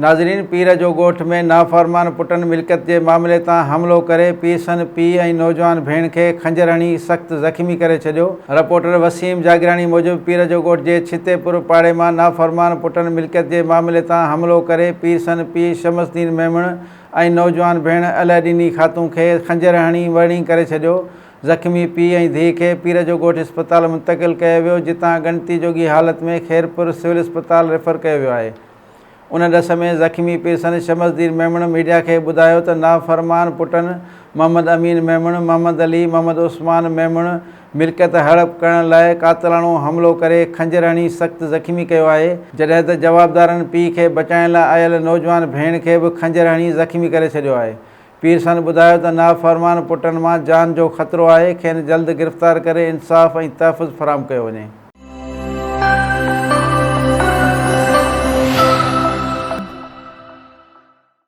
ناظرين پير جو ڳوٺ ۾ نافرمان پٽن ملڪيت جي معاملي تان حملو ڪري پيرسن پيء ۽ نوجوان ڀيڻ کي خنجر هڻي سخت زخمي ڪري ڇڏيو. رپورٽر وسيم جاگيراڻي موجب پير جو ڳوٺ جي ڇتي پور پاڙي مان نافرمان پٽن ملڪيت جي معاملي تان حملو ڪري پيرسن پيء شمس الدين ميمڻ ۽ نوجوان ڀيڻ الهڏني خاتون کي خنجر هڻي ورڻي ڪري ڇڏيو. زخمي پيء ۽ ڌيء کي پير جو ڳوٺ اسپتال منتقل ڪيو ويو جتان ڳڻتي جوڳي حالت ۾ خيرپور سول اسپتال ريفر ڪيو ويو آهي. ان ڏس ۾ زخمي پيرسن شمس الدين ميمڻ ميڊيا کي ٻڌايو ته نافرمان پٽن محمد امين ميمڻ، محمد علي، محمد عثمان ميمڻ ملڪيت هڙپ ڪرڻ لاء قاتلاڻو حملو ڪري خنجر هڻي سخت زخمي ڪيو آهي، جڏهن ته جوابدارن پيء کي بچائڻ لاء آيل نوجوان ڀيڻ کي به خنجر هڻي زخمي ڪري ڇڏيو آهي. پيرسن ٻڌايو ته نافرمان پٽن مان جان جو خطرو آهي، کين جلد گرفتار ڪري انصاف ۽ تحفظ فراهم ڪيو وڃي.